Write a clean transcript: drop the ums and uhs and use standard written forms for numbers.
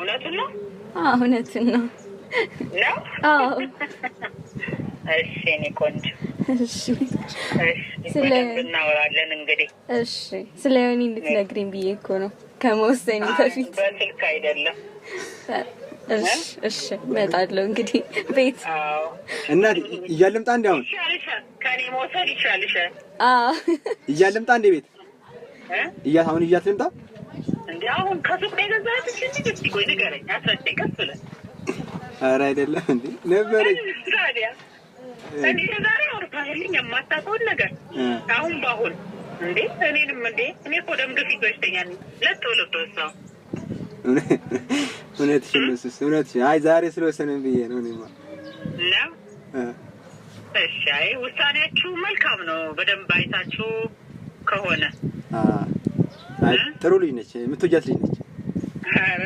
እውነቱን ነው? አዎ እውነቱን ነው። ነው? አዎ። እሺ የእኔ ቆንጆ። እሺ። እሺ በደንብ እናወራለን እንግዲህ። እሺ ስለ ዮኒ እንድትነግሪኝ ብዬ እኮ ነው ከመወሰኔ በፊት። በስልክ አይደለም። እሺ እሺ እመጣለሁ እንግዲህ ቤት። አዎ። እናት እያለምጣ እንዴ አሁን? ይሻልሻል፣ ከእኔ መውሰድ ይሻልሻል። አዎ። እያለምጣ እንዴ ቤት? እያት አሁን እያት ልምጣ? እንዴ አሁን ከሱቅ ነው የገዛሁት? እሺ እስኪ ቆይ ንገረኝ፣ አስረዳኝ ቀስ ብለህ። ኧረ አይደለም እንዴ ነበረኝ። ታዲያ እኔ ዛሬ አውርታህልኝ የማታውቀውን ነገር አሁን በአሁን እንዴ እኔንም እንዴ እኔ እኮ ደም ግፊት በሽተኛ ነኝ። ለጥ ብሎ ተወሳው። እውነትሽን ነው እሱስ እውነትሽን። አይ ዛሬ ስለወሰንን ብዬ ነው እኔማ። ነው? እሺ አይ ውሳኔያችሁ መልካም ነው። በደንብ አይታችሁ ከሆነ። አይ ጥሩ ልጅ ነች፣ የምትወጃት ልጅ ነች። ኧረ።